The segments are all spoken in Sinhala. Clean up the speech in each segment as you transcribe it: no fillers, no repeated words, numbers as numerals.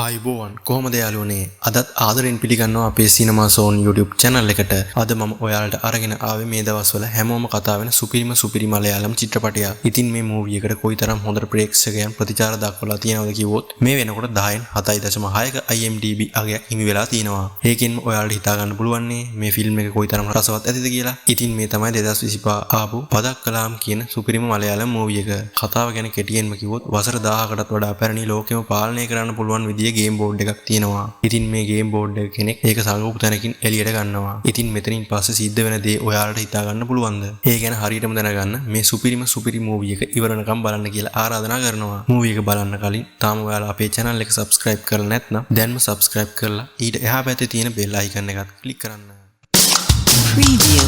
ආයුබෝවන් කොහොමද යාළුවනේ අදත් ආදරෙන් පිළිගන්නවා අපේ සිනමා සෝන් YouTube channel එකට. අද මම ඔයාලට අරගෙන ආවේ මේ දවස්වල හැමෝම කතා වෙන සුපිරිම සුපිරි මලයාලම් චිත්‍රපටයක්. ඉතින් මේ මූවි එකට කොයිතරම් හොඳට ප්‍රේක්ෂකයන් ප්‍රතිචාර දක්වලා තියෙනවද කිව්වොත් මේ වෙනකොට 10න් 7.6ක IMDb අගයක් හිමි වෙලා තියෙනවා. ඒකෙන්ම ඔයාලට හිතා ගන්න පුළුවන්නේ මේ ෆිල්ම් එක කොයිතරම් රසවත් ඇතිද කියලා. ඉතින් මේ තමයි 2025 ආපු පදක්කලාම් කියන සුපිරිම මලයාලම් මූවි එක. කතාව ගැන කෙටියෙන්ම කිව්වොත් වසර 1000කටත් වඩා පැරණි ලෝකෙම පාලනය කරන්න පුළුවන් විදිය ගේම් බෝඩ් එකක් තියෙනවා. ඉතින් මේ ගේම් බෝඩ් එක කෙනෙක් ඒක සංගූප තැනකින් එළියට ගන්නවා. ඉතින් මෙතනින් පස්සේ සිද්ධ වෙන දේ ඔයාලට හිතා ගන්න පුළුවන්ද? ඒ ගැන හරියටම දැනගන්න මේ සුපිරිම සුපිරි මූවි එක ඉවර වෙනකම් බලන්න කියලා ආරාධනා කරනවා. මූවි එක බලන්න කලින් තාම ඔයාලා අපේ channel එක subscribe කරලා නැත්නම් දැන්ම subscribe කරලා ඊට එහා පැත්තේ තියෙන bell icon එකත් ක්ලික් කරන්න. Preview.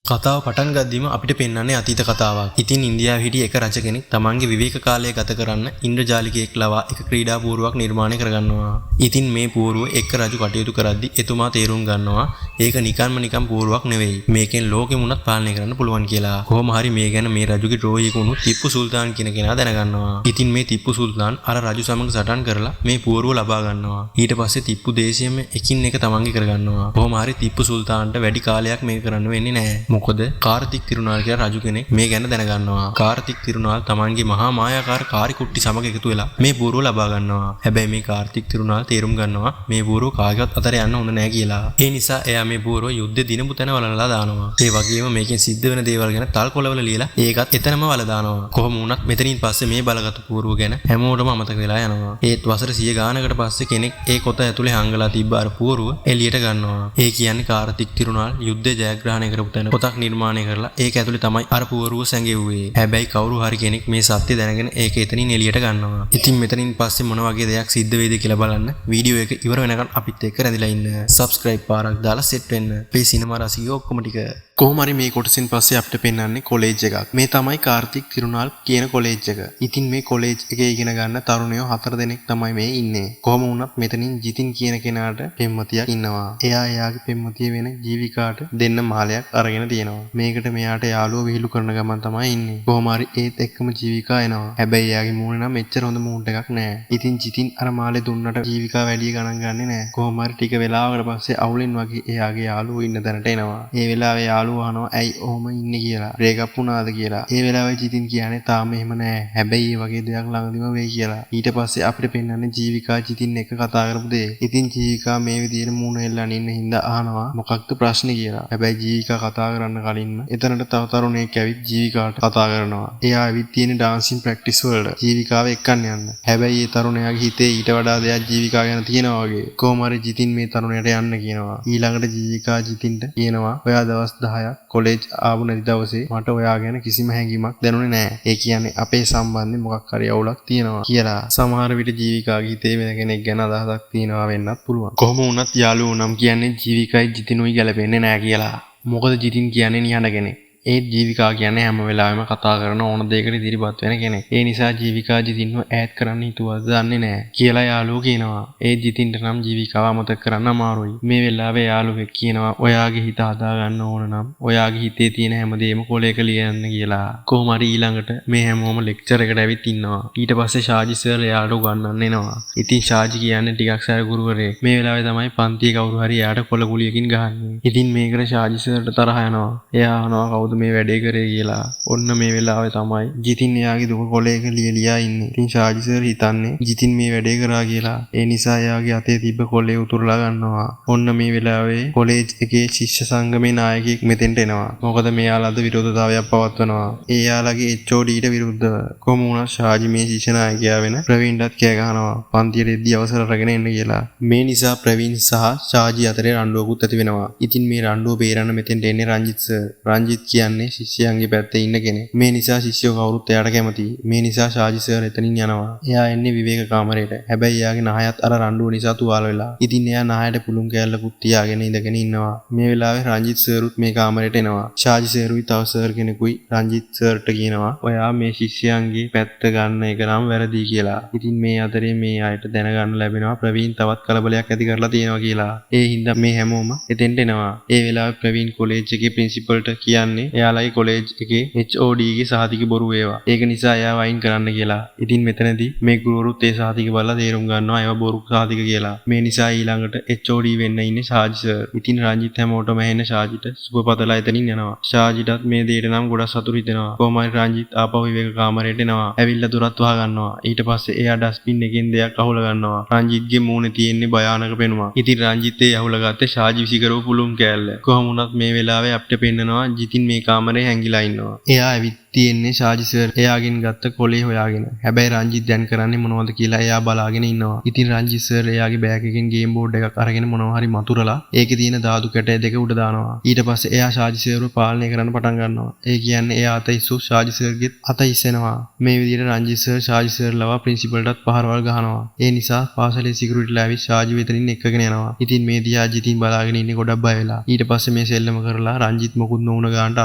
කතාව පටන් ගද්දීම අපිට පෙන්වන්නේ අතීත කතාවක්. ඉතින් ඉන්දියාවේ හිටිය එක රජ කෙනෙක් තමන්ගේ විවේක කාලය ගත කරන්න ඉන්ද්‍රජාලිකයෙක් ලවා එක ක්‍රීඩා පුවරුවක් නිර්මාණය කරගන්නවා. ඉතින් මේ පුවරුව එක්ක රජු කටයුතු කරද්දි එතුමා තේරුම් ගන්නවා ඒක නිකන්ම නිකන් පුවරුවක් නෙවෙයි. මේකෙන් ලෝකෙම උනත් පාලනය කරන්න පුළුවන් කියලා. කොහොම හරි මේ ගැන මේ රජුගේ ද්‍රෝහියෙකු වුණු ටිප්පු සුල්තාන් කියන කෙනා දැනගන්නවා. ඉතින් මේ ටිප්පු සුල්තාන් අර රජු සමග සටන් කරලා මේ පුවරුව ලබා ගන්නවා. ඊට පස්සේ ටිප්පු දේශයම එකින් එක තමන්ගේ කරගන්නවා. කොහොම හරි ටිප්පු සුල්තාන්ට වැඩි කාලයක් මේක කරන්න වෙන්නේ නැහැ. මොකද කාර්තික් තිරුනාල් කියලා රජු කෙනෙක් මේ ගැන දැනගන්නවා. කාර්තික් තිරුනාල් තමන්ගේ මහා මායාකාර කාරිකුට්ටි සමග එකතු වෙලා මේ පුවරුව ලබා ගන්නවා. හැබැයි මේ කාර්තික් තිරුනාල් තේරුම් ගන්නවා මේ පුවරුව කාගේවත් අතර යන්න හොඳ නෑ කියලා. ඒ නිසා එයා මේ පුවරුව යුද්ධ දිනපු තැන වලලා දානවා. ඒ වගේම මේකෙන් සිද්ධ වෙන දේවල් ගැන තල්කොළවල ලියලා ඒකත් එතනම වල දානවා. කොහොම වුණත් මෙතනින් පස්සේ මේ බලගත්තු පුවරුව ගැන හැමෝටම අමතක වෙලා යනවා. ඒත් වසර 100 ගානකට පස්සේ කෙනෙක් ඒ කොත ඇතුලේ හංගලා තිබ්බ අර පුවරුව එළියට ගන්නවා. ඒ කියන්නේ කාර්තික් තිරුනාල් යුද්ධ ජයග්‍රහණය කරපු තැන පොතක් නිර්මාණය කරලා ඒක ඇතුලේ තමයි අර පුවරුව සැඟෙව්වේ. හැබැයි කවුරු හරි කෙනෙක් මේ සත්‍ය දැනගෙන ඒක එතනින් එළියට ගන්නවා. ඉතින් මෙතනින් පස්සේ මොන වගේ දෙයක් සිද්ධ වෙයිද කියලා බලන්න වීඩියෝ එක ඉවර වෙනකන් අපිත් එක්ක රැඳිලා ඉන්න. සබ්ස්ක්‍රයිබ් පාරක් දාලා සෙට් වෙන්න. අපේ සිනමා රසිකයෝ ඔක්කොම ටික. කොහොම හරි මේ කොටසින් පස්සේ අපිට පෙන්වන්නේ කොලෙජ් එකක්. මේ තමයි කාර්තික් තිරුනාල් කියන කොලෙජ් එක. ඉතින් මේ කොලෙජ් එකේ ඉගෙන ගන්න තරුණයෝ 4 දෙනෙක් තමයි මේ ඉන්නේ. කොහොම වුණත් මෙතනින් ජිතින් කියන කෙනාට පෙම්වතියක් ඉන්නවා. එයා එයාගේ පෙම්වතිය වෙන ජීවිකාට දෙන්න මාලයක් අරගෙන තියෙනවා. මේකට මෙයාට යාළුවෝ විහිළු කරන ගමන් තමයි ඉන්නේ. කොහොම හරි ඒත් එක්කම ජීවිකා එනවා. හැබැයි එයාගේ මූණ නම් එච්චර හොඳ මූඩ් එකක් නෑ. ඉතින් ජිතින් අර මාලේ දුන්නට ජීවිකා වැඩි ගණන් ගන්නෙ නෑ. කොහොම හරි ටික වෙලාවකට පස්සේ අවුලෙන් වගේ එයාගේ යාළුවෝ ඉන්න තැනට එනවා. ඒ වෙලාවේ යාළුවෝ අහනවා ඇයි ඔහොම ඉන්නේ කියලා, බ්‍රේක් අප් වුණාද කියලා. ඒ වෙලාවේ ජිතින් කියන්නේ තාම එහෙම නෑ. හැබැයි ඒ වගේ දෙයක් ළඟදිම වෙයි කියලා. ඊට පස්සේ අපිට පෙන්වන්නේ ජීවිකා ජිතින් එක්ක කතා කරපු දේ. ඉතින් ජීවිකා මේ විදියට මූණ එල්ලන් ඉන්න හින්දා අහනවා මොකක්ද ප්‍රශ්නේ කියලා. හැබැයි ජීවිකා කතා කරන්න කලින්ම එතනට තව තරුණයෙක් ඇවිත් ජීවිකාට කතා කරනවා. එයා ඇවිත් තියෙන ඩාන්සින් ප්‍රැක්ටිස් වලට ජීවිකාව එක්කන් යන්න. හැබැයි ඒ තරුණයාගේ හිතේ ඊට වඩා දෙයක් ජීවිකා ගැන තියෙනවා වගේ. කොහොම හරි ජිතින් මේ තරුණයාට යන්න කියනවා. ඊළඟට ජීවිකා ජිතින්ට කියනවා ඔයා දවස් 10ක් කොලෙජ් ආවු නැති දවසේ මට ඔයා ගැන කිසිම හැඟීමක් දැනුනේ නෑ. ඒ කියන්නේ අපේ සම්බන්ධේ මොකක් හරි අවුලක් තියෙනවා කියලා. සමහර විට ජීවිකාගේ හිතේ වෙන කෙනෙක් ගැන අදහසක් තියෙනවා වෙන්නත් පුළුවන්. කොහොම වුණත් යාළුවෝ නම් කියන්නේ ජීවිකයි ජිතිනුයි ගැලපෙන්නේ නෑ කියලා. මොකද ජිතින් කියන්නේ නිහඬ කෙනෙක්. ඒත් ජීවිකා කියන්නේ හැම වෙලාවෙම කතා කරන ඕන දෙයකට ඉදිරිපත් වෙන කෙනෙක්. ඒ නිසා ජීවිකා ජිතින්ව ඈත් කරන්න හිතුවද දන්නේ නෑ කියලා යාළුවෝ කියනවා. ඒත් ජිතින්ට නම් ජීවිකාව අමතක කරන්න අමාරුයි. මේ වෙලාවේ යාළුවෙක් කියනවා ඔයාගේ හිත හදා ගන්න ඕන නම් ඔයාගේ හිතේ තියෙන හැමදේම කොලයක ලියන්න කියලා. කොහොම හරි ඊළඟට මේ හැමෝම ලෙක්චර් එකට ඇවිත් ඉන්නවා. ඊට පස්සේ ෂාජි සර් එයාට උගන්වන්න එනවා. ඉතින් ෂාජි කියන්නේ ටිකක් සැර ගුරුවරයෙක්. මේ වෙලාවේ තමයි පන්තියේ කවුරු හරි එයාට කොළ ගුලියකින් ගහන්නේ. ඉතින් මේකට ෂාජි සර්ට තරහ යනවා. එයා අහනවා කවුද මේ වැඩේ කරේ කියලා. ඔන්න මේ වෙලාවේ තමයි ජිතින් එයාගේ දුක කොලයක ලියලියා ඉන්නේ. ඉතින් ෂාජි සර් හිතන්නේ ජිතින් මේ වැඩේ කරා කියලා. ඒ නිසා එයාගේ අතේ තිබ්බ කොලේ උතුරලා ගන්නවා. ඔන්න මේ වෙලාවේ කොලෙජ් එකේ ශිෂ්‍ය සංගමේ නායකයෙක් මෙතෙන්ට එනවා. මොකද මෙයාලා අද විරෝධතාවයක් පවත්වනවා. එයාලගේ HOD ට විරුද්ධව. කොහොම වුණත් ෂාජි මේ ශිෂ්‍ය නායකයා වෙන ප්‍රවීන්ටත් කෑ ගහනවා පන්තියට එද්දී අවසර අරගෙන එන්න කියලා. මේ නිසා ප්‍රවීන් සහ ෂාජි අතරේ රණ්ඩුවකුත් ඇති වෙනවා. ඉතින් මේ රණ්ඩුව බේරන්න මෙතෙන්ට එන්නේ රංජිත් සර්. රංජිත් කියන්නේ ශිෂ්‍යයන්ගේ පැත්තේ ඉන්න කෙනෙක්. මේ නිසා ශිෂ්‍යයෝ කවුරුත් එයාට කැමතියි. මේ නිසා ෂාජි සර් එතනින් යනවා. එයා එන්නේ විවේක කාමරයට. හැබැයි එයාගේ නහයත් අර රණ්ඩුව නිසා තුවාල වෙලා. ඉතින් එයා නහයට පුළුන් කෑල්ලකුත් තියාගෙන ඉඳගෙන ඉන්නවා. මේ වෙලාවේ රංජිත් සර්ුත් මේ කාමරයට එනවා. ෂාජි සර්ුයි තව සර් කෙනෙකුයි රංජිත් සර්ට කියනවා ඔයා මේ ශිෂ්‍යයන්ගේ පැත්ත ගන්න එක නම් වැරදි කියලා. ඉතින් මේ අතරේ මේ අයට දැනගන්න ලැබෙනවා ප්‍රවීන් තවත් කලබලයක් ඇති කරලා තියෙනවා කියලා. ඒ හින්දා මේ හැමෝම එතෙන්ට එනවා. ඒ වෙලාවේ ප්‍රවීන් කොලෙජ් එකේ ප්‍රින්සිපල්ට කියන්නේ එයාලගේ කොලෙජ් එකේ HOD ගේ සහතික බොරු ඒවා. ඒක නිසා එයාව අයින් කරන්න කියලා. ඉතින් මෙතනදී මේ ගුරුවරුත් ඒ සහතික බලලා තේරුම් ගන්නවා ඒවා බොරු සහතික කියලා. මේ නිසා ඊළඟට HOD වෙන්න ඉන්නේ ෂාජි සර්. ඉතින් රංජිත් හැමෝටම ඇහෙන ෂාජිට සුබ පතලා එතනින් යනවා. ෂාජිටත් මේ දේට නම් ගොඩක් සතුටු හිතෙනවා. කොහොම හරි රංජිත් ආපහු විවේක කාමරයට එනවා. ඇවිල්ලා දොරත් වහ ගන්නවා. ඊට පස්සේ එයා ඩස්බින් එකෙන් දෙයක් අහුල ගන්නවා. රංජිත්ගේ මූණේ තියෙන්නේ භයානක පෙනුමක්. ඉතින් රංජිත් ඒ අහුල ගත්තේ ෂාජි විසිකරව පුළුම් කෑල්ල. කොහොම වුණත් මේ වෙලාවේ අපිට පෙන්නනවා ජිතින් මේ කාමරේ හැංගිලා ඉන්නවා. එයා ඇවිත් තියෙන්නේ ෂාජි සර් එයාගෙන් ගත්ත කොලේ හොයාගෙන. හැබැයි රංජිත් දැන් කරන්නේ මොනවද කියලා එයා බලාගෙන ඉන්නවා. ඉතින් රංජිත් සර් එයාගේ බෑග් එකෙන් ගේම් බෝඩ් එකක් අරගෙන මොනවා හරි මතුරලා ඒකේ තියෙන ධාතු කැටය දෙක උඩ දානවා. ඊට පස්සේ එයා ෂාජි සර්ව පාලනය කරන්න පටන් ගන්නවා. ඒ කියන්නේ එයා අත ඉස්සු ෂාජි සර්ගෙත් අත ඉස්සෙනවා. මේ විදිහට රංජිත් සර් ෂාජි සර් ලවා ප්‍රින්සිපල්ටත් පහරවල් ගහනවා. ඒ නිසා පාසලේ සිකියුරිටිලා ඇවිත් ෂාජි වෙතනින් එක්කගෙන යනවා. ඉතින් මේ දිහා ජිතින් බලාගෙන ඉන්නේ ගොඩක් බය වෙලා. ඊට පස්සේ මේ සෙල්ලම කරලා රංජිත් මොකුත් නොවුන ගානට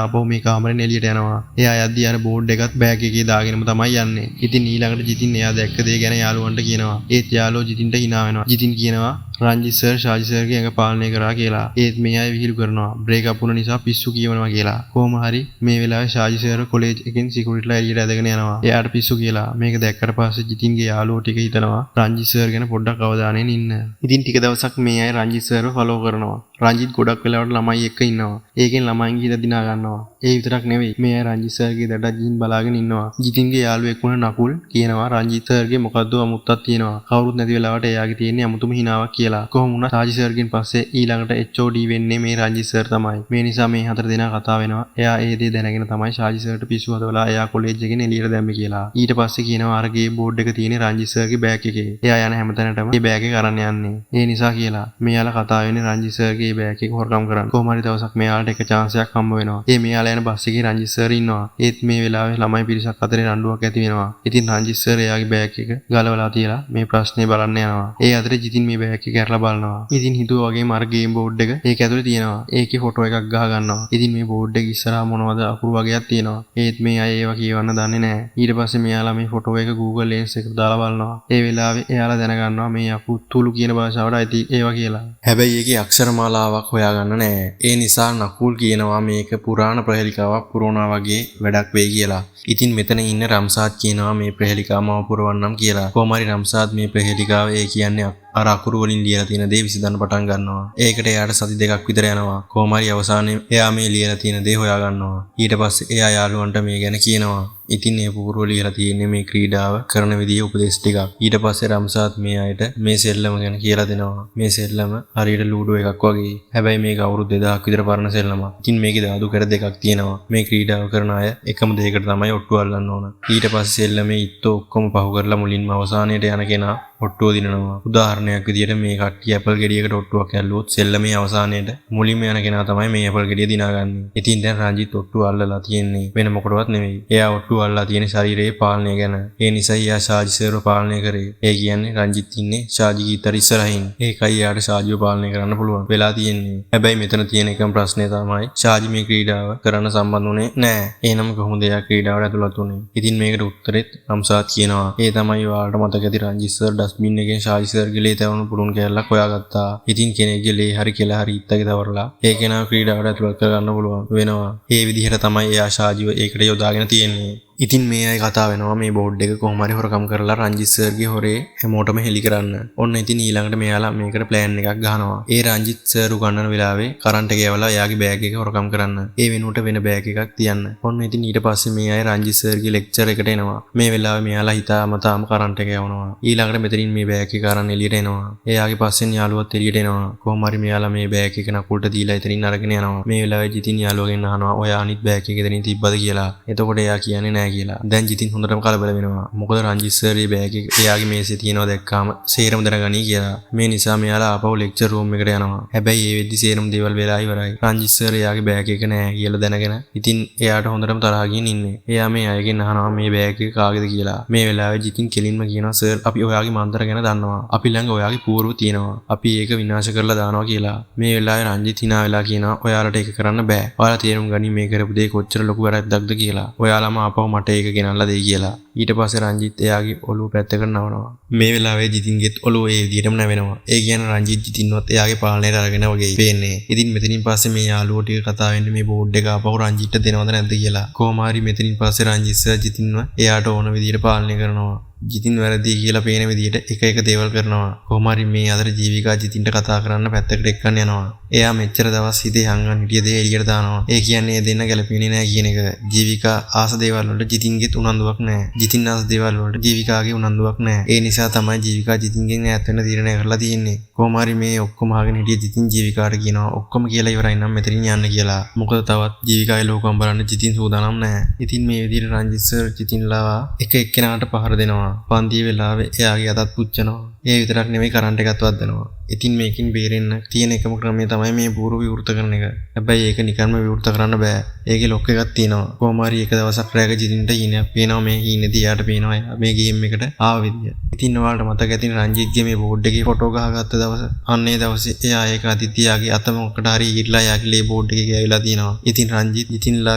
ආපහු මේ කාමරෙන් එළියට යනවා. එයා යද්දී අර බෝඩ් එකත් බෑග් එකේ දාගෙනම තමයි යන්නේ. ඉතින් ඊළඟට ජිතින් එයා දැක්ක දේ ගැන යාළුවන්ට කියනවා. ඒත් යාළුවෝ ජිතින්ට හිනා වෙනවා. ජිතින් කියනවා රංජිත් සර් ෂාජි සර්ගේ ඇඟ පාලනය කරා කියලා. ඒත් මේ අය විහිළු කරනවා. බ්‍රේක් අප් වුණ නිසා පිස්සු කියවනවා කියලා. කොහොම හරි මේ වෙලාවේ ෂාජි සර් කොලෙජ් එකෙන් සිකියුරිටිලා එළියට ඇදගෙන යනවා. එයාට පිස්සු කියලා. මේක දැක්කට පස්සේ ජිතින්ගේ යාළුවෝ ටික හිතනවා රංජිත් සර් ගැන පොඩ්ඩක් අවධානයෙන් ඉන්න. ඉතින් ටික දවසක් මේ අය රංජිත් සර්ව ෆලෝ කරනවා. රංජිත් ගොඩක් වෙලාවට ළමයි එක්ක ඉන්නවා. ඒකෙන් ළමයින්ගේ හිත දිනා ගන්නවා. ඒ විතරක් නෙවෙයි මේ අය රංජිත් සර්ගේ දඩ ජිතින් බලාගෙන ඉන්නවා. ජිතින්ගේ යාළුවෙක් වුණ නකුල් කියනවා රංජිත් සර්ගේ මොකද්ද අමුත්තක් තියෙනවා. කවුරුත් නැති වෙලාවට එයාගේ තියෙන්නේ අමුතුම හිනාවක් කියලා. කොහොම වුණත් ෂාජි සර්ගෙන් පස්සේ ඊළඟට HOD වෙන්නේ මේ රංජිත් සර් තමයි. මේ නිසා මේ හතර දෙනා කතා වෙනවා. එයා ඒ දේ දැනගෙන තමයි ෂාජි සර්ට පිස්සු හදවලා එයා කොලෙජ් එකෙන් එළියට දැම්මේ කියලා. ඊට පස්සේ කියනවා අර ගේ බෝඩ් එක තියෙන්නේ රංජිත් සර්ගේ බෑග් එකේ. එයා යන හැමතැනටම මේ බෑග් එක අරන් යන්නේ. ඒ නිසා කියලා මෙයාලා කතා වෙන්නේ රංජිත් සර්ගේ බෑග් එක හොරකම් කරන්න. කොහොම හරි දවසක් මෙයාලට එක චාන්ස් එකක් හම්බ වෙනවා. ඒ මෙයාලා යන බස් එකේ රංජිත් සර් ඉන්නවා. ඒත් මේ වෙලාවේ ළමයි පිරිසක් අතරේ රණ්ඩුවක් ඇති වෙනවා. ඉතින් රංජිත් සර් එයාගේ බෑග් එක ගලවලා තියලා මේ ප්‍රශ්නේ බලන්න යනවා. ඒ අතරේ ජිතින් මේ බෑග් එක ඇරලා බලනවා. ඉතින් හිතුවා වගේම අර ගේම් බෝඩ් එක ඒක ඇතුලේ තියෙනවා. ඒකේ ෆොටෝ එකක් ගහ ගන්නවා. ඉතින් මේ බෝඩ් එක ඉස්සරහා මොනවද අකුරු වගේක් තියෙනවා. ඒත් මේ අය ඒවා කියවන්න දන්නේ නැහැ. ඊට පස්සේ මෙයාලා මේ ෆොටෝ එක Google Lens එකට දාලා බලනවා. ඒ වෙලාවේ එයාලා දැනගන්නවා මේ අකුරු තුළු කියන භාෂාවට අයිති ඒවා කියලා. හැබැයි ඒකේ අක්ෂර මාලාවක් හොයාගන්න නෑ. ඒ නිසා නකුල් කියනවා මේක පුරාණ ප්‍රහේලිකාවක් පුරවනවා වගේ වැඩක් වෙයි කියලා. ඉතින් මෙතන ඉන්න රම්සාත් කියනවා මේ ප්‍රහේලිකාව මම පුරවන්නම් කියලා. කොහොම හරි රම්සාත් මේ ප්‍රහේලිකාව ඒ කියන්නේ අර අකුරු වලින් ලියලා තියෙන දේ විසඳන්න පටන් ගන්නවා. ඒකට එයාට සති දෙකක් විතර යනවා. කොහොම හරි අවසානයේ එයා මේ ලියලා තියෙන දේ හොයා ගන්නවා. ඊට පස්සේ එයා යාළුවන්ට මේ ගැන කියනවා. ඉතින් මේ පුරුව ලියලා තියෙන්නේ මේ ක්‍රීඩාව කරන විදිය උපදේශ ටිකක්. ඊට පස්සේ රම්සාත් මේ අයට මේ සෙල්ලම ගැන කියලා දෙනවා. මේ සෙල්ලම හරියට ලූඩෝ එකක් වගේ. හැබැයි මේක අවුරුදු 2000ක් විතර පරණ සෙල්ලමක්. ඉතින් මේකේ ධාතු කැට දෙකක් තියෙනවා. මේ ක්‍රීඩාව කරන අය එකම දෙයකට තමයි ඔට්ටු අල්ලන්න ඕන. ඊට පස්සේ සෙල්ලමේ ඉත්තෝ ඔක්කොම පහු කරලා මුලින්ම අවසානයේට යන කෙනා ඔට්ටුව දිනනවා. උදාහරණයක් විදියට මේ කට්ටිය ඇපල් ගෙඩියකට ඔට්ටුවක් ඇල්ලුවොත් සෙල්ලමේ අවසානයේට මුලින්ම යන කෙනා තමයි මේ ඇපල් ගෙඩිය දිනාගන්නේ. ඉතින් දැන් රංජිත් ඔට්ටුව අල්ලලා තියෙන්නේ වෙන මොකටවත් නෙවෙයි. එයා ඔට්ටුව අල්ලලා තියෙන ශරීරයේ පාලනය ගැන. ඒ නිසා එයා ෂාජි සර්ව පාලනය කරේ. ඒ කියන්නේ රංජිත් ඉන්නේ ෂාජිගේ ඉතර ඉස්සරහින්. ඒකයි එයාට ෂාජිව පාලනය කරන්න පුළුවන් වෙලා තියෙන්නේ. හැබැයි මෙතන තියෙන එකම ප්‍රශ්නය තමයි ෂාජි මේ ක්‍රීඩාව කරන්න සම්බන්ධ වුණේ නෑ. එහෙනම් කොහොමද එයා ක්‍රීඩාවට ඇතුළත් වුණේ? ඉතින් මේකට උත්තරෙත් රම්සාත් කියනවා. ඒ තමයි ඔයාලට මතක ඇති රංජිත් සර් ඩස්බින් එකෙන් ෂාජි සර්ගේ ලේ තවරන පුළුන් කෑල්ලක් හොයාගත්තා. ඉතින් කෙනෙක්ගේ ලේ හරි කෙල හරි ඉත්තගේ තවරලා ඒ කෙනාව ක්‍රීඩාවට ඇතුළත් කරගන්න පුළුවන් වෙනවා. ඒ විදිහට තමයි එයා ෂාජිව ඒකට යොදාගෙන තියෙන්නේ. ඉතින් මේ අය කතා වෙනවා මේ බෝඩ් එක කොහොම හරි හොරකම් කරලා රංජිත් සර්ගේ හොරේ හැමෝටම හෙලි කරන්න. ඔන්න ඉතින් ඊළඟට මෙයාලා මේකට ප්ලෑන් එකක් ගහනවා. ඒ රංජිත් සර් උගන්නන වෙලාවේ කරන්ට් එක යවලා එයාගේ බෑග් එක හොරකම් කරන්න. ඒ වෙනුවට වෙන බෑග් එකක් තියන්න. ඔන්න ඉතින් ඊට පස්සේ මේ අය රංජිත් සර්ගේ ලෙක්චර් එකට එනවා. මේ වෙලාවේ මෙයාලා හිතාමතාම කරන්ට් එක යවනවා. ඊළඟට මෙතනින් මේ බෑග් එක අරන් එළියට එනවා. එයාගේ පස්සෙන් යාළුවත් එළියට එනවා. කොහොම හරි මෙයාලා මේ බෑග් එක නකුල්ට දීලා එතනින් අරගෙන යනවා. මේ වෙලාවේ ජිතින් යාළුවගෙන් අහනවා ඔයා අනිත් බෑග් එක එතනින් තිබ්බද කියලා. එතකොට එයා කියන්නේ නෑ කියලා. දැන් ජිතින් හොඳටම කලබල වෙනවා. මොකද රංජිත් සර්ගේ බෑග් එක එයාගේ මේසේ තියෙනවා දැක්කාම සේරම දැනගනී කියලා. මේ නිසා මෙයාලා ආපහු ලෙක්චර් රූම් එකට යනවා. හැබැයි ඒ වෙද්දි සේරම දේවල් වෙලා ඉවරයි. රංජිත් සර් එයාගේ බෑග් එක නෑ කියලා දැනගෙන ඉතින් එයාට හොඳටම තරහ ගිහින් ඉන්නේ. එයා මේ අයගෙන් අහනවා මේ බෑග් එක කාගේද කියලා. මේ වෙලාවේ ජිතින් කෙලින්ම කියනවා සර් අපි ඔයාගේ මන්ත්‍ර ගැන දන්නවා. අපි ළඟ ඔයාගේ පූර්ව තියෙනවා. අපි ඒක විනාශ කරලා දානවා කියලා. මේ වෙලාවේ රංජිත් hina වෙලා කියනවා ඔයාලට ඒක කරන්න බෑ. ඔයාලා තේරුම් ගනි මේ කරපු දේ කොච්චර ලොකු වැරැද්දක්ද කියලා. ඔයාලම ආපහු මට ඒක ගෙනල්ලා දෙයි කියලා. ඊට පස්සේ රංජිත් එයාගේ ඔළුව පැත්තකට නවනවා. මේ වෙලාවේ ජිතින්ගෙත් ඔළුව ඒ විදිහටම නැවෙනවා. ඒ කියන්නේ රංජිත් ජිතින්වත් එයාගේ පාලනයට අරගෙන වගේ පේන්නේ. ඉතින් මෙතනින් පස්සේ මේ යාළුවෝ ටික කතා වෙන්නේ මේ බෝඩ් එක ආපහු රංජිත්ට දෙනවද නැද්ද කියලා. කොහොම හරි මෙතනින් පස්සේ රංජිත් සර් ජිතින්ව එයාට ඕන විදිහට පාලනය කරනවා. ජිතින් වැරදි කියලා පේන විදිහට එක එක දේවල් කරනවා. කොහොම හරි මේ අතර ජීවිකා ජිතින්ට කතා කරන්න පැත්තකට එක්කන් යනවා. එයා මෙච්චර දවස් හිතේ හංගන් හිටිය දේ එළියට දානවා. ඒ කියන්නේ ඒ දෙන්න ගැලපෙන්නේ නෑ කියන එක. ජීවිකා ආස දේවල් වලට ජිතින්ගෙත් උනන්දුවක් නෑ. ජිතින් ආස දේවල් වලට ජීවිකාගේ උනන්දුවක් නෑ. ඒ නිසා තමයි ජීවිකා ජිතින්ගෙන් ඈත් වෙන්න තීරණය කරලා තියෙන්නේ. කොහොම හරි මේ ඔක්කොම අහගෙන හිටිය ජිතින් ජීවිකාට කියනවා ඔක්කොම කියලා ඉවරයි නම් මෙතනින් යන්න කියලා. මොකද තවත් ජීවිකාගේ ලෝකම් බලන්න ජිතින් සූදානම් නෑ. ඉතින් මේ විදිහට රංජිත් සර් ජිතින්ලා එක එක්කෙනාට පහර දෙනවා. පන්තිය වෙලාවේ එයාගේ අතත් පුච්චනවා. ඒ විතරක් නෙමෙයි කරන්ට් එකත් වද්දනවා. ඉතින් මේකින් බේරෙන්න තියෙන එකම ක්‍රමය තමයි මේ බූරු විවෘත කරන එක. හැබැයි ඒක නිකන්ම විවෘත කරන්න බෑ. ඒකේ ලොක් එකක් තියෙනවා. කොහොම හරි එක දවසක් රැක ජිතින්ට හීනයක් පේනවා. මේ හීනේදී එයාට පේනවා එයා මේ ගේම් එකට ආව විදිය. ඉතින් ඔයාලට මතක ඇතිනේ රංජිත්ගේ මේ බෝඩ් එකේ ෆොටෝ ගහගත්ත දවස. අන්න ඒ දවසේ එයා ඒක අදිද්දී එයාගේ අත මොකකට හරි ඊట్లా එයාගේ ලේ බෝඩ් එකේ ගෑවිලා තියෙනවා. ඉතින් රංජිත් ජිතින්ලා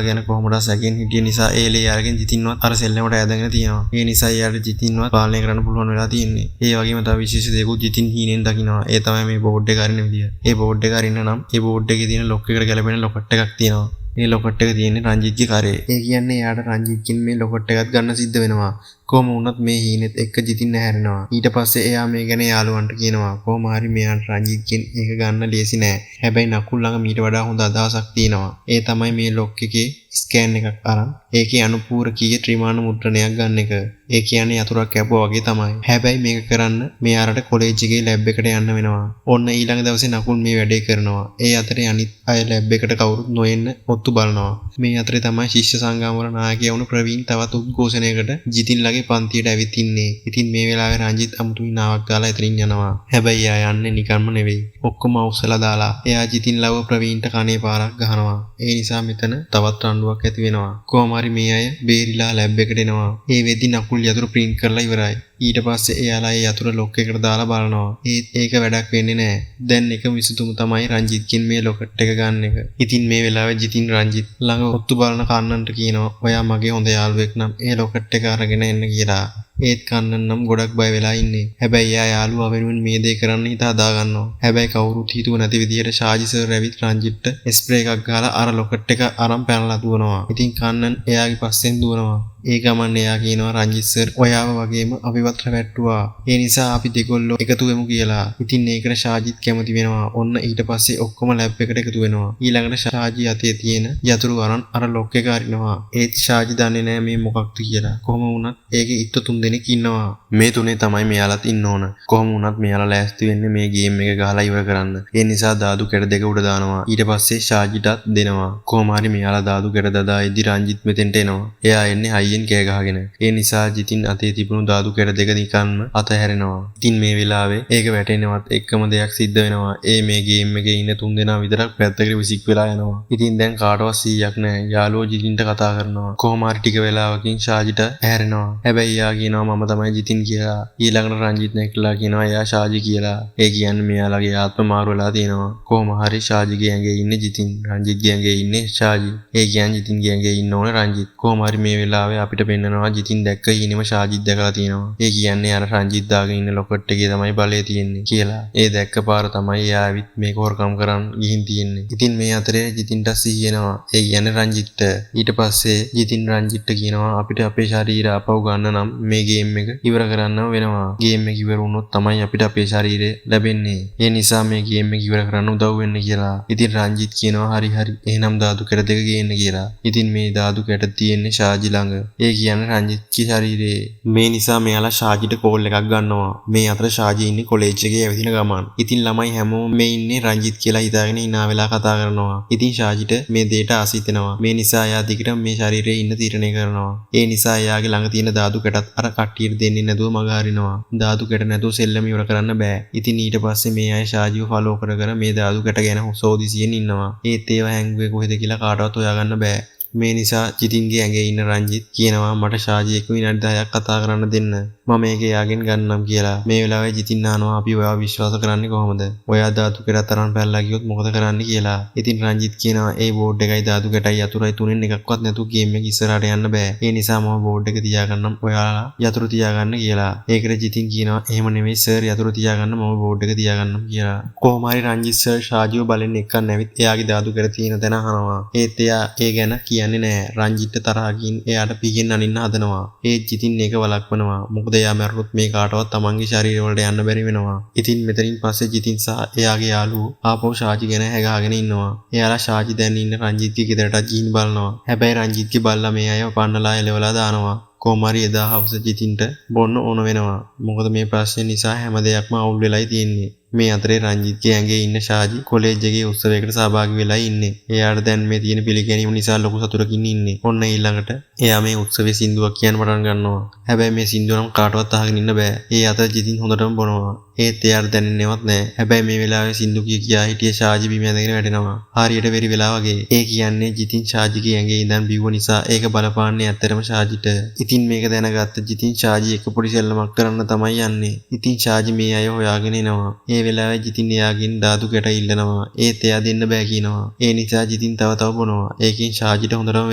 ගැන කොහොමද සැකෙන් හිටිය නිසා ඒ ලේ අරගෙන ජිතින්වත් අර සෙල්ලමට ඇදගෙන තියෙනවා. ඒ නිසා එයාට ජිතින්වත් පාලනය කරන්න පුළුවන් වෙලා තියෙන්නේ. ඒ වගේම තව විශේෂ දෙයක්ත් ජිතින් හීනෙන් දකිනවා. ඒ තමයි මේ බෝඩ් එක අරින විදිය. ඒ බෝඩ් එක අරින්න නම් ඒ බෝඩ් එකේ තියෙන ලොක් එකට ගැලපෙන ලොකට් එකක් තියෙනවා. මේ ලොකට් එක තියෙන්නේ රංජිත්ගේ කරේ. ඒ කියන්නේ එයාට රංජිත්ගෙන් මේ ලොකට් එකත් ගන්න සිද්ධ වෙනවා. කොහොම වුණත් මේ හීනෙත් එක්ක ජිතින් ඇහැරෙනවා. ඊට පස්සේ එයා මේ ගැන යාළුවන්ට කියනවා. කොහොම හරි මෙයාට රංජිත්ගෙන් ඒක ගන්න ලේසි නෑ. හැබැයි නකුල් ළඟ මීට වඩා හොඳ අදහසක් තියෙනවා. ඒ තමයි මේ ලොක් එකේ ස්කෑන් එකක් අරන් ඒකේ අනුපූරකීය ත්‍රිමාන මුද්‍රණයක් ගන්න එක. ඒ කියන්නේ යතුරක් කැපුවා වගේ තමයි. හැබැයි මේක කරන්න මෙයාට කොලෙජ් එකේ ලැබ් එකට යන්න වෙනවා. ඔන්න ඊළඟ දවසේ නකුල් මේ වැඩේ කරනවා. ඒ අතරේ අනිත් අය ලැබ් එකට කවුරුත් නොඑන්න ඔත්තු බලනවා. මේ අතරේ තමයි ශිෂ්‍ය සංගම වල නායකයා වුණු ප්‍රවීන් තවත් උද්ඝෝෂණයකට ජිතින්ලගේ පන්තියට ඇවිත් ඉන්නේ. ඉතින් මේ වෙලාවේ රංජිත් අමුතු හිනාවක් ගාලා එතනින් යනවා. හැබැයි එයා යන්නේ නිකන්ම නෙවෙයි. ඔක්කොම අවුස්සලා දාලා එයා ජිතින්ලව ප්‍රවීන්ට කනේ පාරක් ගහනවා. ඒ නිසා මෙතන තවත් රණ්ඩුවක් ඇති වෙනවා. කොහොම හරි මේ අය බේරිලා ලැබ් එකට එනවා. ඒ වෙද්දි නකුල් යතුරු ප්‍රින්ට් කරලා ඉවරයි. ඊට පස්සේ එයාලා ඒ යතුරු ලොක් එකට දාලා බලනවා. ඒත් ඒක වැඩක් වෙන්නේ නෑ. දැන් එකම විසඳුම තමයි රංජිත්ගෙන් මේ ලොකට් එක ගන්න එක. ඉතින් මේ වෙලාවේ ජිතින් රංජිත් ළඟ ඔත්තු බලන කන්නන්ට කියනවා ඔයා මගේ හොඳ යාළුවෙක් නම් ඒ ලොකට් එක අරගෙන එන්න කියලා. ඒත් කන්නන් නම් ගොඩක් බය වෙලා ඉන්නේ. හැබැයි එයා යාළුවා වෙනුවෙන් මේ දේ කරන්න හිත හදා ගන්නවා. හැබැයි කවුරුත් හිතුව නැති විදිහට ෂාජි සර් ඇවිත් රංජිත්ට ස්ප්‍රේ එකක් ගහලා අර ලොකට් එක අරන් පැනලා දුවනවා. ඉතින් කන්නන් එයාගේ පස්සෙන් දුවනවා. ඒ ගමන් එයා කියනවා රංජිත් සර් ඔයාව වගේම අපිවත් රැවට්ටුවා. ඒ නිසා අපි දෙගොල්ලෝ එකතු වෙමු කියලා. ඉතින් ඒකට ෂාජිත් කැමති වෙනවා. ඔන්න ඊට පස්සේ ඔක්කොම ලැබ් එකට එකතු වෙනවා. ඊළඟට ෂාජි අතේ තියෙන යතුරු අරන් අර ලොක් එක අරිනවා. ඒත් ෂාජි දන්නේ නෑ මේ මොකක්ද කියලා. කොහොම වුණත් ඒකේ ඉත්තු තුන් දෙනෙක් ඉන්නවා. මේ තුනේ තමයි මෙයාලත් ඉන්න ඕන. කොහොම වුණත් මෙයාලා ලෑස්ති වෙන්නේ මේ ගේම් එක ගහලා ඉවර කරන්න. ඒ නිසා දාදු කැට දෙක උඩ දානවා. ඊට පස්සේ ෂාජිටත් දෙනවා. කොහොම හරි මෙයාලා දාදු කැට දදා ඉදි රංජිත් මෙතෙන්ට එනවා. එයා එන්නේ හයියෙන් කෑ ගහගෙන. ඒ නිසා ජිතින් අතේ තිබුණු දාදු කැට දෙක නිකන්ම අතහැරෙනවා. ඉතින් මේ වෙලාවේ ඒක වැටෙනවත් එක්කම දෙයක් සිද්ධ වෙනවා. ඒ මේ ගේම් එකේ ඉන්න තුන් දෙනා විතරක් පැත්තකට විසික් වෙලා යනවා. ඉතින් දැන් කාටවත් 100ක් නෑ. යාළුවෝ ජිතින්ට කතා කරනවා. කොහොම හරි ටික වෙලාවකින් ෂාජිට ඇහැරෙනවා. හැබැයි එයා කියනවා මම තමයි ජිතින් කියලා. ඊළඟට රංජිත් නැගිටලා කියනවා එයා ෂාජි කියලා. ඒ කියන්නේ මෙයාලගේ ආත්ම මාරු වෙලා තියෙනවා. කොහොම හරි ෂාජිගේ ඇඟේ ඉන්නේ ජිතින්, රංජිත්ගේ ඇඟේ ඉන්නේ ෂාජි. ඒ කියන්නේ ජිතින්ගේ ඇඟේ ඉන්න ඕන රංජිත්. කොහොම හරි මේ වෙලාවේ අපිට පෙන්නනවා ජිතින් දැක්ක හීනෙම ෂාජිත් දැකලා තියෙනවා. ඒ කියන්නේ අර රංජිත් දාගෙන ඉන්න ලොකට් එකේ තමයි බලය තියෙන්නේ කියලා. ඒ දැක්ක පාර තමයි එයා ඇවිත් මේක හොරකම් කරන් ගිහින් තියෙන්නේ. ඉතින් මේ අතරේ ජිතින්ට සිහි එනවා. ඒ කියන්නේ රංජිත්ට. ඊට පස්සේ ජිතින් රංජිත්ට කියනවා අපිට අපේ ශරීර අපව ගන්න නම් මේ ගේම් එක ඉවර කරන්නම වෙනවා. ගේම් එක ඉවර වුණොත් තමයි අපිට අපේ ශරීරය ලැබෙන්නේ. ඒ නිසා මේ ගේම් එක ඉවර කරන්න උදව් වෙන්න කියලා. ඉතින් රංජිත් කියනවා හරි හරි එහෙනම් ධාතු කැට දෙක ගේන්න කියලා. ඉතින් මේ ධාතු කැට තියෙන්නේ ෂාජි ළඟ. ඒ කියන්නේ රංජිත්ගේ ශරීරයේ. මේ නිසා මෙයාලා ෂාජිට කෝල් එකක් ගන්නවා. මේ අතර ෂාජි ඉන්නේ කොලෙජ් එකේ ඇවිදින ගමන්. ඉතින් ළමයි හැමෝම මේ ඉන්නේ රංජිත් කියලා හිතාගෙන hina වෙලා කතා කරනවා. ඉතින් ෂාජිට මේ දෙයට ආසහිතෙනවා. මේ නිසා එයා දිගටම මේ ශරීරයේ ඉන්න තීරණය කරනවා. ඒ නිසා එයාගේ ළඟ තියෙන ධාතු කැටත් අර කට්ටියට දෙන්නේ නැතුව මග හරිනවා. ධාතු කැට නැතුව සෙල්ලම ඉවර කරන්න බෑ. ඉතින් ඊට පස්සේ මේ අය ෂාජිව ෆලෝ කර කර මේ ධාතු කැට ගැන සෝදිසියෙන් ඉන්නවා. ඒත් ඒවා හැංගුවේ කොහෙද කියලා කාටවත් හොයාගන්න බෑ. මේ නිසා ජිතින්ගේ ඇඟේ ඉන්න රංජිත් කියනවා මට ෂාජි එක්ක විනාඩි 10ක් කතා කරන්න දෙන්න. මම මේක එයාගෙන් ගන්නම් කියලා. මේ වෙලාවේ ජිතින් අහනවා අපි ඔයාව විශ්වාස කරන්නේ කොහොමද? ඔයා ධාතු කැටත් අරන් පැනලා ගියොත් මොකද කරන්නේ කියලා. ඉතින් රංජිත් කියනවා ඒ බෝඩ් එකයි ධාතු කැටයි යතුරුයි තුනෙන් එකක්වත් නැතුව ගේම් එක ඉස්සරහට යන්න බෑ. ඒ නිසා මම බෝඩ් එක තියාගන්නම් ඔයාලා යතුරු තියාගන්න කියලා. ඒකට ජිතින් කියනවා එහෙම නෙමෙයි සර් යතුරු තියාගන්න මම බෝඩ් එක තියාගන්නම් කියලා. කොහොම හරි රංජිත් සර් ෂාජිව බලෙන් එක්කන් ඇවිත් එයාගේ ධාතු කැට තියෙන තැන අහනවා. ඒත් එයා ඒ ගැන කියන්නේ නෑ. රංජිත්ට තරහා ගින් එයාට පිගෙන් අනින්න හදනවා. ඒත් ජිතින් ඒක වළක්වනවා. මොකද එයා මැරුණොත් මේ කාටවත් තමන්ගේ ශරීර වලට යන්න බැරි වෙනවා. ඉතින් මෙතනින් පස්සේ ජිතින් සහ එයාගේ යාළුවෝ ආපහු ෂාජි ගැන හැගහගෙන ඉන්නවා. එයාලා ෂාජි දැන් ඉන්න රංජිත්ගේ ගෙදරටත් ගිහින් බලනවා. හැබැයි රංජිත්ගේ බල්ලා මේ අයව පන්නලා එලවලා දානවා. කොහොම හරි එදා හවස ජිතින්ට බොන්න ඕන වෙනවා. මොකද මේ ප්‍රශ්නේ නිසා හැම දෙයක්ම අවුල් වෙලයි තියෙන්නේ. මේ අතරේ රංජිත්ගේ ඇඟේ ඉන්න ෂාජි කොලෙජ් එකේ උත්සවයකට සහභාගී වෙලා ඉන්නේ. එයාට දැන් මේ තියෙන පිළිගැනීම නිසා ලොකු සතුටකින් ඉන්නේ. ඔන්න ඊළඟට එයා මේ උත්සවයේ සින්දුවක් කියන්න පටන් ගන්නවා. හැබැයි මේ සින්දුව නම් කාටවත් අහගෙන ඉන්න බෑ. ඒ අතර ජිතින් හොඳටම බොනවා. ඒත් එයාට දැනෙන්නේවත් නෑ. හැබැයි මේ වෙලාවේ සින්දු කිය කියා හිටිය ෂාජි බිම ඇඳගෙන වැටෙනවා. හරියට වෙරි වෙලා වගේ. ඒ කියන්නේ ජිතින් ෂාජිගේ ඇඟේ ඉඳන් බිව්ව නිසා ඒක බලපාන්නේ ඇත්තටම ෂාජිට. ඉතින් මේක දැනගත්ත ජිතින් ෂාජි එක පොඩි සෙල්ලමක් කරන්න තමයි යන්නේ. ඉතින් ෂාජි මේ අය හොයාගෙන එනවා. ඒ වෙලාවේ ජිතින් එයාගෙන් ධාතු කැට ඉල්ලනවා. ඒත් එයා දෙන්න බෑ කියනවා. ඒ නිසා ජිතින් තව තව බොනවා. ඒකෙන් ෂාජිට හොඳටම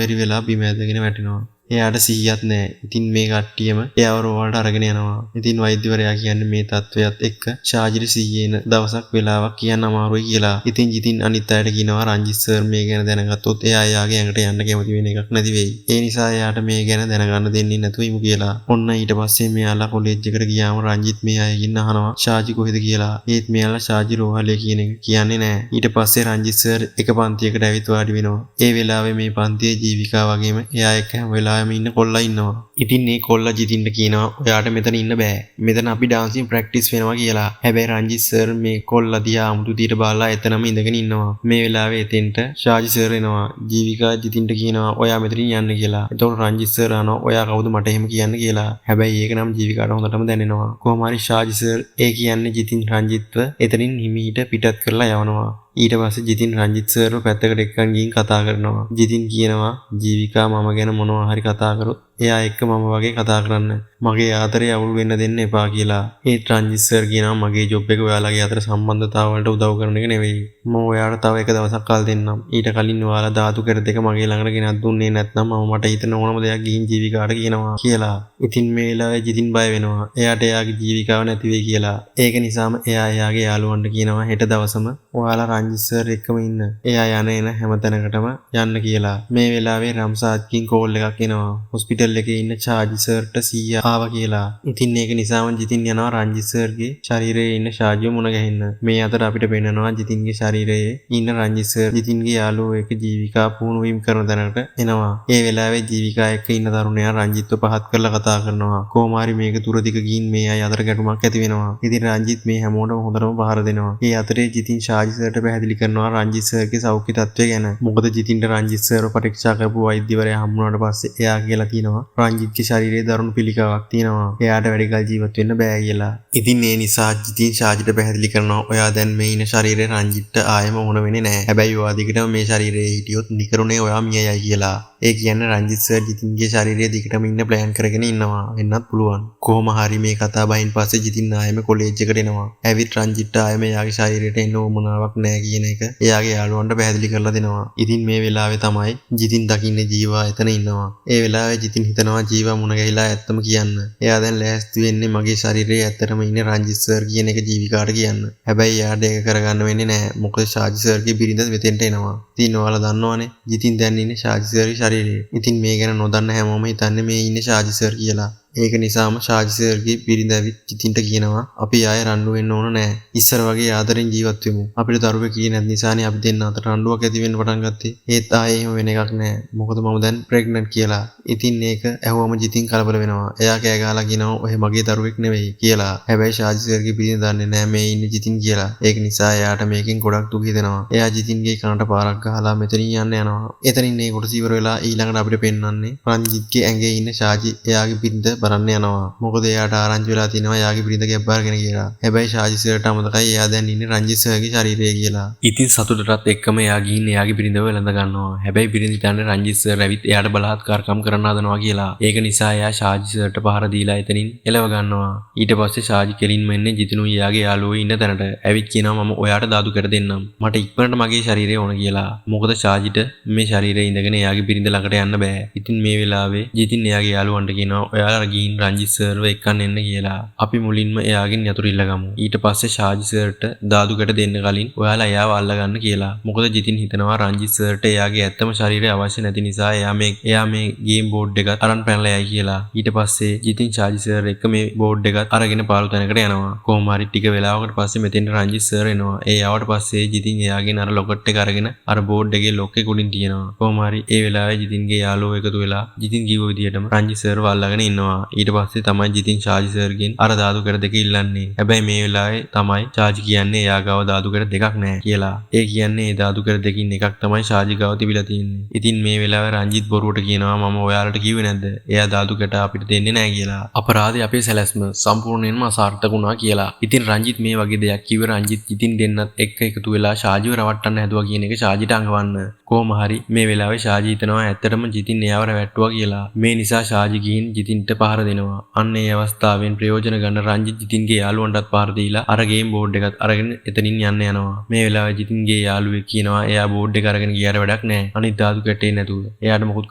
වෙරි වෙලා බිම ඇදගෙන වැටෙනවා. එයාට සිහියක් නෑ. ඉතින් මේ කට්ටියම එයාව රෝහලට අරගෙන යනවා. ඉතින් වෛද්‍යවරයා කියන්නේ මේ තත්ත්වයත් එක්ක ෂාජිට සිහිය එන දවසක් වෙලාවක් කියන්න අමාරුයි කියලා. ඉතින් ජිතින් අනිත් අයට කියනවා රංජිත් සර් මේ ගැන දැනගත්තොත් එයා එයාගේ ඇඟට යන්න කැමති වෙන එකක් නැති වෙයි. ඒ නිසා එයාට මේ ගැන දැනගන්න දෙන්නේ නැතුව ඉමු කියලා. ඔන්න ඊට පස්සේ මෙයාලා කොලෙජ් එකට ගියාම රංජිත් මේ අයගෙන් අහනවා ෂාජි කොහෙද කියලා. ඒත් මෙයාලා ෂාජි රෝහලේ කියන එක කියන්නේ නෑ. ඊට පස්සේ රංජිත් සර් එක පන්තියකට ඇවිත් වාඩි වෙනවා. ඒ වෙලාවේ මේ පන්තියේ ජීවිකා වගේම එයා එක්ක හැම වෙලාවෙම ඉන්න කොල්ලා ඉන්නවා. ඉතින් මේ කොල්ලා ජිතින්ට කියනවා ඔයාට මෙතන ඉන්න බෑ. මෙතන අපි ඩාන්සින් ප්‍රැක්ටිස් වෙනවා කියලා. හැබැයි රංජිත් සර් මේ කොල්ලා දිහා අමුතු විදියට බලලා එතනම ඉඳගෙන ඉන්නවා. මේ වෙලාවේ එතෙන්ට ෂාජි සර් එනවා. ජීවිකා ජිතින්ට කියනවා ඔයා මෙතනින් යන්න කියලා. එතකොට රංජිත් සර් අහනවා ඔයා කවුද මට එහෙම කියන්න කියලා. හැබැයි ඒක නම් ජීවිකාට හොඳටම දැනෙනවා. කොහොම හරි ෂාජි සර් ඒ කියන්නේ ජිතින් රංජිත්ව එතනින් හිමීට පිටත් කරලා යවනවා. ඊට පස්සේ ජිතින් රංජිත් සර්ව පැත්තකට එක්කන් ගිහින් කතා කරනවා. ජිතින් කියනවා ජීවිකා මම ගැන මොනවා හරි කතා කරොත් එයා එක්ක මම වගේ කතා කරන්න. මගේ ආදරේ අවුල් වෙන්න දෙන්න එපා කියලා. ඒත් රංජිත් සර් කියනවා මගේ ජොබ් එක ඔයාලගේ අතර සම්බන්ධතාව වලට උදව් කරන එක නෙවෙයි. මම ඔයාලට තව එක දවසක් කල් දෙන්නම්. ඊට කලින් ඔයාලා ධාතු කැට දෙක මගේ ළඟට ගෙනත් දුන්නේ නැත්නම් මම මට හිතෙන ඕනම දෙයක් ගිහින් ජීවිකාට කියනවා කියලා. ඉතින් මේ වෙලාවේ ජිතින් බය වෙනවා. එයාට එයාගේ ජීවිකාව නැති වෙයි කියලා. ඒක නිසාම එයා එයාගේ යාළුවන්ට කියනවා හෙට දවසම ඔයාලා රංජිත් සර් එක්කම ඉන්න. එයා යන එන හැම තැනකටම යන්න කියලා. මේ වෙලාවේ රම්සාත්කින් කෝල් එකක් එනවා. හොස්පිටල් එකේ ඉන්න ෂාජි සර්ට සීයා ආවා කියලා. ඉතින් ඒක නිසාම ජිතින් යනවා රංජිත් සර්ගේ ශරීරයේ ඉන්න ෂාජිව මුණ ගැහෙන්න. මේ අතර අපිට පෙන්නනවා ජිතින්ගේ ශරීරයේ ඉන්න රංජිත් සර් ජිතින්ගේ යාළුවෝ එක්ක ජීවිකා පුහුණු වීම කරන තැනකට එනවා. ඒ වෙලාවේ ජීවිකා එක්ක ඉන්න තරුණයා රංජිත්ව පහත් කරලා කතා කරනවා. කොහොම හරි මේක දුර දිග ගිහින් මේ අය අතර ගැටුමක් ඇති වෙනවා. ඉතින් රංජිත් මේ හැමෝටම හොඳටම පහර දෙනවා. ඒ අතරේ ජිතින් ෂාජි සර්ට පැහැදිලි කරනවා රංජිත් සර්ගේ සෞඛ්‍ය තත්ත්වය ගැන. මොකද ජිතින්ට රංජිත් සර්ව පරීක්ෂා කරපු වෛද්‍යවරයා හම්බුනාට පස්සේ එයා කියලා තියෙනවා රංජිත්ගේ ශරීරයේ දරුණු පිළිකාවක් තියෙනවා. එයාට වැඩි කල් ජීවත් වෙන්න බෑ කියලා. ඉතින් ඒ නිසා ජිතින් ෂාජිට පැහැදිලි කරනවා ඔයා දැන් මේ ඉන්න ශරීරේ රංජිත්ට ආයෙම ඕන වෙන්නේ නෑ. හැබැයි ඔයා දිගටම මේ ශරීරයේ හිටියොත් නිකරුණේ ඔයා මිය යයි කියලා. ඒ කියන්නේ රංජිත් සර් ජිතින්ගේ ශරීරයේ දිගටම ඉන්න ප්ලෑන් කරගෙන ඉන්නවා වෙන්නත් පුළුවන්. කොහොම හරි මේ කතා බහින් පස්සේ ජිතින් ආයෙම කොලෙජ් එකට එනවා. ඇවිත් රංජිත්ට ආයෙම එයාගේ ශරීරයට එන්න උවමනාවක් නෑ කියන එක එයාගේ යාළුවන්ට පැහැදිලි කරලා දෙනවා. ඉතින් මේ වෙලාවේ තමයි ජිතින් දකින්නේ ජීවා එතන ඉන්නවා. ඒ වෙලාවේ ජිතින් හිතනවා ජීවා මුණ ගැහිලා ඇත්තම කියන්න. එයා දැන් ලෑස්ති වෙන්නේ මගේ ශරීරයේ ඇත්තටම ඉන්නේ රංජිත් සර් කියන එක ජීවිකාට කියන්න. හැබැයි එයාට ඒක කරගන්න වෙන්නේ නෑ. මොකද ෂාජි සර්ගේ බිරිඳ මෙතෙන්ට එනවා. ඉතින් ඔයාලා දන්නවනේ ජිතින් දැන් ඉන්නේ ෂාජි සර්ගේ ශරීරයේ. ඉතින් මේ ගැන නොදන්න හැමෝම හිතන්නේ මේ ඉන්නේ ෂාජි සර් කියලා. ඒක නිසාම ෂාජි සර්ගේ බිරිඳ ඇවිත් ජිතින්ට කියනවා අපි ආයෙ රණ්ඩු වෙන්න ඕන නෑ. ඉස්සර වගේ ආදරෙන් ජීවත් වෙමු. අපිට දරුවෙක් කියේ නැති නිසානේ අපි දෙන්න අතර රණ්ඩුවක් ඇති වෙන්න පටන් ගත්තේ. ඒත් ආයෙ එහෙම වෙන එකක් නෑ. මොකද මම දැන් ප්‍රෙග්නන්ට් කියලා. ඉතින් ඒක ඇහුවම ජිතින් කලබල වෙනවා. එයා කෑ ගහලා කියනවා ඔය මගේ දරුවෙක් නෙවෙයි කියලා. හැබැයි ෂාජි සර්ගේ බිරිඳ දන්නේ නෑ මේ ඉන්නේ ජිතින් කියලා. ඒක නිසා එයාට මේකෙන් ගොඩක් දුක හිතෙනවා. එයා ජිතින්ගේ කනට පාරක් ගහලා මෙතනින් යන්න යනවා. එතනින් මේ කොටස ඉවර වෙලා ඊළඟට අපිට පෙන්වන්නේ රංජිත්ගේ ඇඟේ ඉන්න ෂාජි එයාගේ බිරිඳ බලන්න යනවා. මොකද එයාට ආරංචි වෙලා තිනවා එයාගේ බිරිඳ ගැබ් අරගෙන කියලා. හැබැයි ෂාජි සර්ට අමතකයි එයා දැන් ඉන්නේ රංජිත් සර්ගේ ශරීරයේ කියලා. ඉතින් සතුටටත් එක්කම එයා ගිහින් එයාගේ බිරිඳව වැළඳ ගන්නවා. හැබැයි බිරිඳ හිතන්නේ රංජිත් සර් ඇවිත් එයාට බලහත්කාරකම් කරන්න හදනවා කියලා. ඒක නිසා එයා ෂාජි සර්ට පහර දීලා එතනින් එලව ගන්නවා. ඊට පස්සේ ෂාජි කෙලින්ම එන්නේ ජිතිනුයි එයාගේ යාළුවෝ ඉන්න තැනට. ඇවිත් කියනවා මම ඔයාට ධාතු කැට දෙන්නම්. මට ඉක්මනට මගේ ශරීරය ඕන කියලා. මොකද ෂාජිට මේ ශරීරයේ ඉඳගෙන එයාගේ බිරිඳ ළඟට යන්න බෑ. ඉතින් මේ වෙලාවේ ජිතින් එයාගේ යාළුවන්ට කියනවා ඔයාලා ගිහින් රංජිත් සර්ව එක්කන් එන්න කියලා. අපි මුලින්ම එයාගෙන් යතුරු ඉල්ලගමු. ඊට පස්සේ ෂාජි සර්ට ධාතු කැට දෙන්න කලින් ඔයාලා එයාව අල්ලගන්න කියලා. මොකද ජිතින් හිතනවා රංජිත් සර්ට එයාගේ ඇත්තම ශරීරය අවශ්‍ය නැති නිසා එයා මේ ගේම් බෝඩ් එකත් අරන් පැනලා යයි කියලා. ඊට පස්සේ ජිතින් ෂාජි සර් එක්ක මේ බෝඩ් එකත් අරගෙන පාළු තැනකට යනවා. කොහොම හරි ටික වෙලාවකට පස්සේ මෙතෙන්ට රංජිත් සර් එනවා. ඒ ආවට පස්සේ ජිතින් එයාගෙන් අර ලොකට් එක අරගෙන අර බෝඩ් එකේ ලොක් එක උඩින් තියෙනවා. කොහොම හරි ඒ වෙලාවේ ජිතින්ගේ යාළුවෝ එකතු වෙලා ජිතින් කිව්ව විදිහටම රංජිත් සර්ව අල්ලගෙන ඉන්නවා. ඊට පස්සේ තමයි ජිතින් ෂාජි සර්ගෙන් අර ධාතු කැට දෙක ඉල්ලන්නේ. හැබැයි මේ වෙලාවේ තමයි ෂාජි කියන්නේ එයා ගාව ධාතු කැට දෙකක් නෑ කියලා. ඒ කියන්නේ ඒ ධාතු කැට දෙකින් එකක් තමයි ෂාජි ගාව තිබිලා තියෙන්නේ. ඉතින් මේ වෙලාවේ රංජිත් බොරුවට කියනවා මම ඔයාලට කිව්වේ නැද්ද එයා ධාතු කැට අපිට දෙන්නේ නෑ කියලා. අපරාධේ අපේ සැලැස්ම සම්පූර්ණයෙන්ම අසාර්ථක වුණා කියලා. ඉතින් රංජිත් මේ වගේ දෙයක් කිව්ව රංජිත් ඉතින් දෙන්නත් එක්ක එකතු වෙලා ෂාජිව රවට්ටන්න හැදුවා කියන එක ෂාජිට අඟවන්න. කොහොම හරි මේ වෙලාවේ ෂාජි හිතනවා ඇත්තටම ජිතින් එයාව රැවට්ටුවා කියලා. මේ නිසා ෂාජි ගිහින් ජිතින්ට පහර දෙනවා. අන්න ඒ අවස්ථාවෙන් ප්‍රයෝජන ගන්න රංජිත් ජිතින්ගේ යාළුවන්ටත් පහර දීලා අර ගේම් බෝඩ් එකත් අරගෙන එතනින් යන්න යනවා. මේ වෙලාවේ ජිතින්ගේ යාළුවෙක් කියනවා එයා බෝඩ් එක අරගෙන ගියාට වැඩක් නෑ. අනිත් ධාතු කැටේ නැතුව එයාට මොකුත්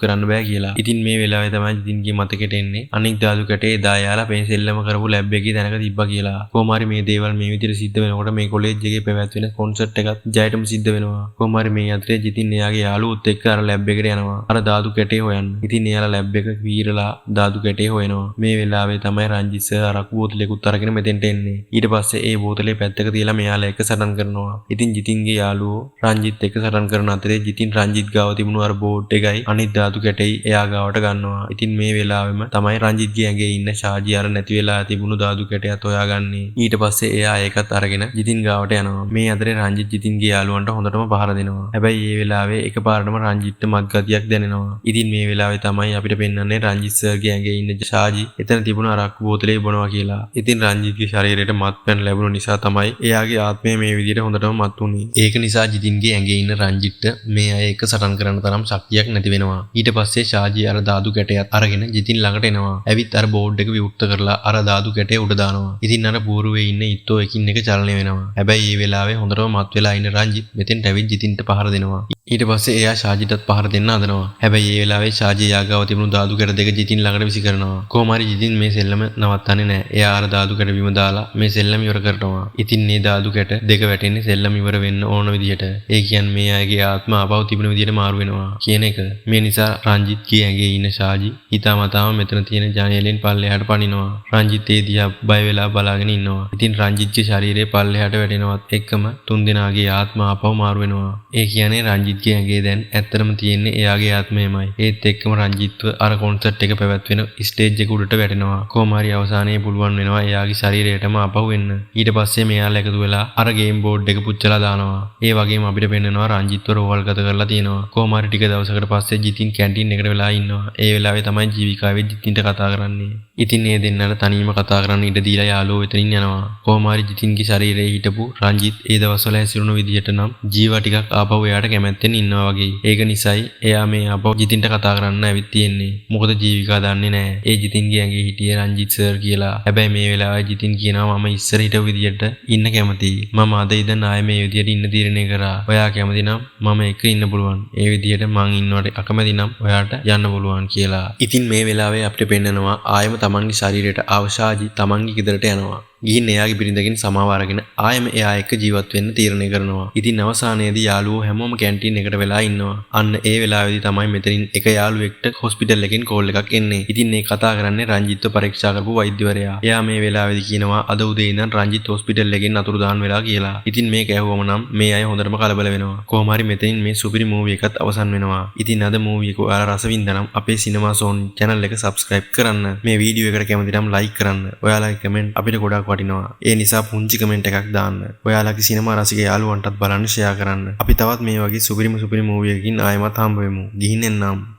කරන්න බෑ කියලා. ඉතින් මේ වෙලාවේ තමයි ජිතින්ගේ මතකෙට එන්නේ අනිත් ධාතු කැටේ එදා එයාලා පෙන් සෙල්ලම කරපු ලැබ් එකේ තැනක තිබ්බා කියලා. කොහොම හරි මේ දේවල් මේ විදිහට සිද්ධ වෙනකොට මේ කොලෙජ් එකේ පැවැත්වෙන කොන්සර්ට් එකත් ජයටම සිද්ධ වෙනවා. කොහොම හරි මේ අතරේ ජිතින් එයාගේ යාළුවොත් එක්ක අර ලැබ් එකට යනවා. අර ධාතු කැටේ හොයන්න. ඉතින් එයාලා ලැබ් එක වීරලා ධාතු කැටේ හොයනවා. මේ වෙලාවේ තමයි රංජිත් සර් අරක්කු බෝතලයකුත් අරගෙන මෙතෙන්ට එන්නේ. ඊට පස්සේ ඒ බෝතලේ පැත්තක තියලා මෙයාලා එක්ක සටන් කරනවා. ඉතින් ජිතින්ගේ යාළුවෝ රංජිත් එක්ක සටන් කරන අතරේ ජිතින් රංජිත් ගාව තිබුණු අර බෝඩ් එකයි අනිත් ධාතු කැටෙයි එයා ගාවට ගන්නවා. ඉතින් මේ වෙලාවෙම තමයි රංජිත්ගේ ඇඟේ ඉන්න ෂාජි අර නැති වෙලා තිබුණු ධාතු කැටයත් හොයාගන්නේ. ඊට පස්සේ එයා ඒකත් අරගෙන ජිතින් ගාවට යනවා. මේ අතරේ රංජිත් ජිතින්ගේ යාළුවන්ට හොඳටම පහර දෙනවා. හැබැයි ඒ වෙලාවේ එකපාරටම රංජිත්ට මත්ගතියක් දැනෙනවා. ඉතින් මේ වෙලාවේ තමයි අපිට පෙන්වන්නේ රංජිත් සර්ගේ ඇඟේ ඉන්න ෂාජි එතන තිබුණු අරක්කු බෝතලේ බොනවා කියලා. ඉතින් රංජිත්ගේ ශරීරයට මත්පැන් ලැබුණු නිසා තමයි එයාගේ ආත්මය මේ විදිහට හොඳටම මත් වුණේ. ඒක නිසා ජිතින්ගේ ඇඟේ ඉන්න රංජිත්ට මේ අය එක්ක සටන් කරන්න තරම් ශක්තියක් නැති වෙනවා. ඊට පස්සේ ෂාජි අර ධාතු කැටයත් අරගෙන ජිතින් ළඟට එනවා. ඇවිත් අර බෝඩ් එක විවෘත කරලා අර ධාතු කැටය උඩ දානවා. ඉතින් අර පූර්වයේ ඉන්න ඉත්තෝ එකින් එක චලනය වෙනවා. හැබැයි මේ වෙලාවේ හොඳටම මත් වෙලා ඉන්න රංජිත් මෙතෙන්ට ඇවිත් ජිතින්ට පහර දෙනවා. ඊට පස්සේ එයා ෂාජිටත් පහර දෙන්න හදනවා. හැබැයි ඒ වෙලාවේ ෂාජි එයා ගාව තිබුණු ධාතු කැට දෙක ජිතින් ළඟට විසි කරනවා. කොහොම හරි ජිතින් මේ සෙල්ලම නවත්තන්නේ නැහැ. එයා අර ධාතු කැට බිම දාලා මේ සෙල්ලම ඉවර කරනවා. ඉතින් මේ ධාතු කැට දෙක වැටෙන්නේ සෙල්ලම ඉවර වෙන්න ඕන විදිහට. ඒ කියන්නේ මේ අයගේ ආත්ම ආපහු තිබුණ විදිහට මාරු වෙනවා කියන එක. මේ නිසා රංජිත්ගේ ඇඟේ ඉන්න ෂාජි හිතාමතාම මෙතන තියෙන ජනේලෙන් පල්ලෙහාට පනිනවා. රංජිත් ඒ දිහා බය වෙලා බලාගෙන ඉන්නවා. ඉතින් රංජිත්ගේ ශරීරය පල්ලෙහාට වැටෙනවත් එක්කම තුන් දෙනාගේ ආත්ම ආපහු මාරු වෙනවා. ඒ කියන්නේ රංජිත්ගේ ඇඟේ දැන් ඇත්තටම තියෙන්නේ එයාගේ ආත්මයමයි. ඒත් එක්කම රංජිත්ව අර කොන්සර්ට් එක පැවැත්වෙන ස්ටේජ් එක උඩට වැටෙනවා. කොහොම හරි අවසානයේ පුළුවන් වෙනවා එයාගේ ශරීරයටම ආපහු එන්න. ඊට පස්සේ මෙයාලා එකතු වෙලා අර ගේම් බෝඩ් එක පුච්චලා දානවා. ඒ වගේම අපිට පෙන්නනවා රංජිත්ව රෝහල්ගත කරලා තියෙනවා. කොහොම හරි ටික දවසකට පස්සේ ජිතින් කැන්ටින් එකට වෙලා ඉන්නවා. ඒ වෙලාවේ තමයි ජීවිකාවේ ජිතින්ට කතා කරන්නේ. ඉතින් මේ දෙන්නට තනියම කතා කරන්න ඉඩ දීලා යාළුවෝ එතනින් යනවා. කොහොම හරි ජිතින්ගේ ශරීරයේ හිටපු රංජිත් ඒ දවස්වල හැසිරුණු විදිහට නම් ජීවා ටිකක් ආපහු එයාට කැමැත්තෙන් ඉන්නවා වගේ. ඒක නිසායි එයා මේ ආපහු ජිතින්ට කතා කරන්න ඇවිත් තියෙන්නේ. මොකද ජීවිකා දන්නේ නෑ ඒ ජිතින්ගේ ඇඟේ හිටියේ රංජිත් සර් කියලා. හැබැයි මේ වෙලාවේ ජිතින් කියනවා මම ඉස්සර හිටපු විදිහට ඉන්න කැමතියි. මම අද ඉඳන් ආයේ මේ විදිහට ඉන්න තීරණය කරා. ඔයා කැමති නම් මම එක්ක ඉන්න පුළුවන්. ඒ විදිහට මං ඉන්නවට අකමැති නම් ඔයාට යන්න පුළුවන් කියලා. ඉතින් මේ වෙලාවේ අපිට පෙන්නනවා ආයෙම තමන්ගේ ශරීරයට ආව ෂාජි තමන්ගේ ගෙදරට යනවා. ගිහින් එයාගේ බිරිඳගෙන් සමාව අරගෙන ආයෙම එයා එක්ක ජීවත් වෙන්න තීරණය කරනවා. ඉතින් අවසානයේදී යාළුවෝ හැමෝම කැන්ටින් එකට වෙලා ඉන්නවා. අන්න ඒ වෙලාවේදී තමයි මෙතනින් එක යාළුවෙක්ට හොස්පිටල් එකෙන් කෝල් එකක් එන්නේ. ඉතින් මේ කතා කරන්නේ රංජිත්ව පරීක්ෂා කරපු වෛද්‍යවරයා. එයා මේ වෙලාවේදී කියනවා අද උදේ ඉඳන් රංජිත් හොස්පිටල් එකෙන් අතුරුදහන් වෙලා කියලා. ඉතින් මේක ඇහුවම නම් මේ අය හොඳටම කලබල වෙනවා. කොහොම හරි මෙතනින් මේ සුපිරි මූවි එකත් අවසන් වෙනවා. ඉතින් අද මූවි එක ඔයාලා රස වින්දනම් අපේ සිනමා සෝන් චැනල් එක සබ්ස්ක්‍රයිබ් කරන්න. මේ වීඩියෝ එකට කැමති නම් ලයික් කරන්න. ඔයාලගේ කමෙන්ට් අපිට ගොඩාක් වටිනවා. ඒ නිසා පුංචි කමෙන්ට් එකක් දාන්න. ඔයාලගේ සිනමා රසික යාළුවන්ටත් බලන්න ෂෙයා කරන්න. අපි තවත් මේ වගේ සුපිරිම සුපිරි මූවි එකකින් ආයෙමත් හම්බ වෙමු. ගිහින් එන්නම්.